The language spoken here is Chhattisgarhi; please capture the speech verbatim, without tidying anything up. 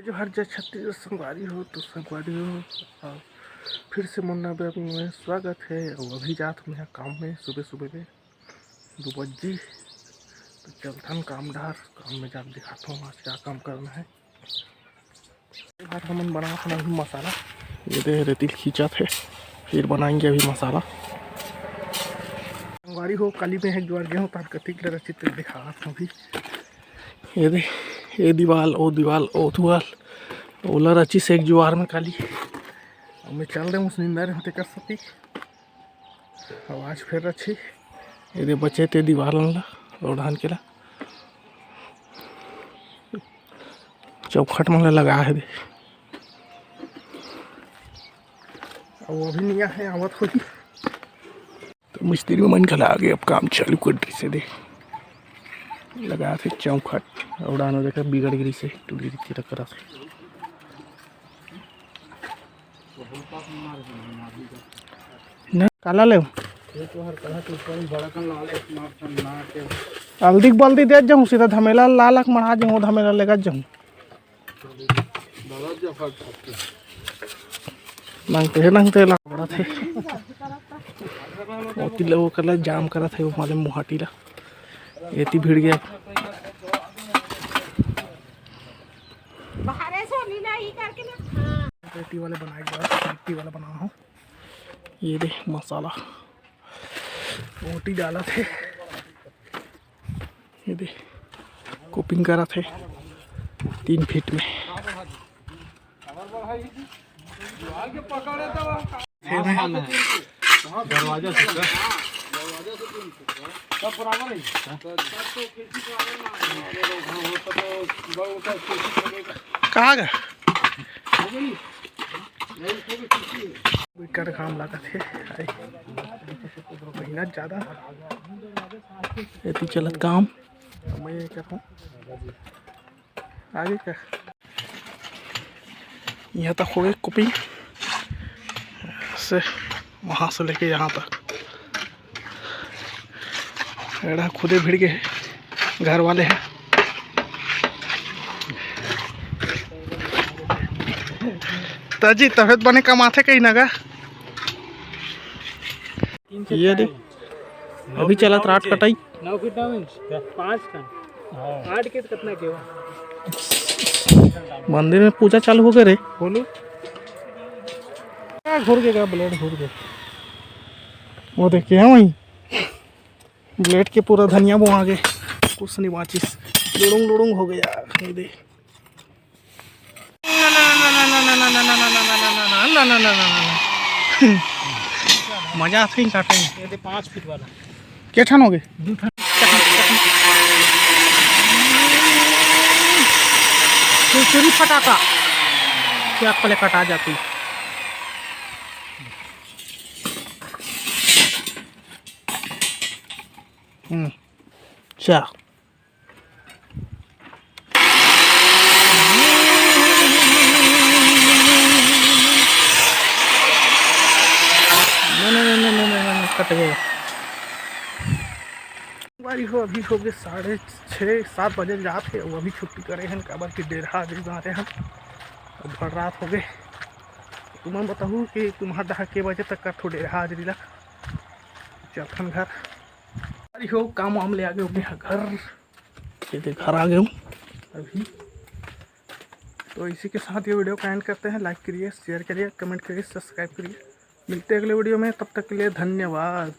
जोहार जय छत्तीसगढ़ संगवारी हो, तो संगवारी हो, अउ फिर से मुन्ना vlog में स्वागत है। अउ अभी जात हँव मैं काम में, सुबह सुबह में दू बज्जी, तो चलथन काम डहर। काम में जाके दिखाता हूँ आज क्या काम करना है। आज हमन बनात हन अभी मसाला, ये दे रेती ल खींचत हे, फिर बनाएंगे अभी मसाला। संगवारी हो, काली मैं एक जुवार गे हँव, तार कतिक ले रचित दिखात हँव अभी। ये दे, ये दीवाल, ओ दीवाल, ओ दीवाल, ओला रचिस एक जुवार में काली। अब मैं चल दे उस निंदा रहे तेकर सेती। अउ आज फिर रची, ये दे बचे ते दीवाल ला, ओढ़ान के ला, चौखट मन ला लगा हे दे। अउ अभी नइ आहे, आवत होही। तो मिस्त्री मन घला आगे, अब काम चालू कर दिस हे दे, लगा थे चौखट। अउ डानो देखा बिगड़ गिस हे, टूट गिस हे, करा थे। ना, काला ले। हल्दी के बल्दी दे जाऊँ, सीधा धमेला ला लाख मढ़ा जाऊँ, धमेला लेगा जाऊँ। नंगते हे, नंगते ला पड़ा थे। ओती ला वो कला जाम करा थे, वो माले मुहाटी ला। एती भिड़ गया। बाहर से नीला ही करके ना। हाँ। गिट्टी वाले बनाए के बाद गिट्टी वाला बना हूँ। ये दे मसाला, ओती डाला थे। ये दे, कुपिंग करा थे तीन फीट में। दरवाजा से। कहाँ गया? बिकट घाम लागत हे, आई। मेहनत ज्यादा। एती चलत काम। मैं ये करहूँ। आगे का? यहाँ तक हो गए कुपिंग से, वहाँ से लेके यहाँ तक। एड़ा खुदे भिड़ गए हे, घर वाले हे। ताजी तबीयत बने कमाथे कहीं ना गा। ये दे, अभी चलत रात कटाई। नौ फीट नौ इंच, पाँच टन। हाँ। आठ के तो कितना के हुआ? मंदिर में पूजा चालू हो गए रे। बोलू। आ, घुर गए का ब्लेड, घुर गए। वो देखिए, हाँ वही ब्लेड के पूरा धनिया बोआ गए, कुछ नहीं बाचिस, लुड़ुंग लुड़ुंग हो गया। ये दे। मजा आथे ही काटे में। ये दे पाँच फीट वाला। के ठन हो गए? दू ठन। छुरछुरी फटाका। क्या पहले कटा जाती। हम्म, अच्छा। नहीं, नहीं, नहीं, नहीं, नहीं, नहीं, कट गए। संगवारी हो, अभी हो गए साढ़े छः, सात बजे जात हे, वो अभी छुट्टी करे हन, काबर कि डेरहा अभी मारे हन, अब भर रात हो गए। तुमन बताहू कि तुम्हार डहा के बजे तक करथो डेरहा हाजरी ला। चलथन घर। अरे हो, काम वाम ले आ गए हो गया घर। ये देख, घर आ गए हूँ अभी। तो इसी के साथ ये वीडियो का एंड करते हैं। लाइक करिए, शेयर करिए, कमेंट करिए, सब्सक्राइब करिए। मिलते हैं अगले वीडियो में, तब तक के लिए धन्यवाद।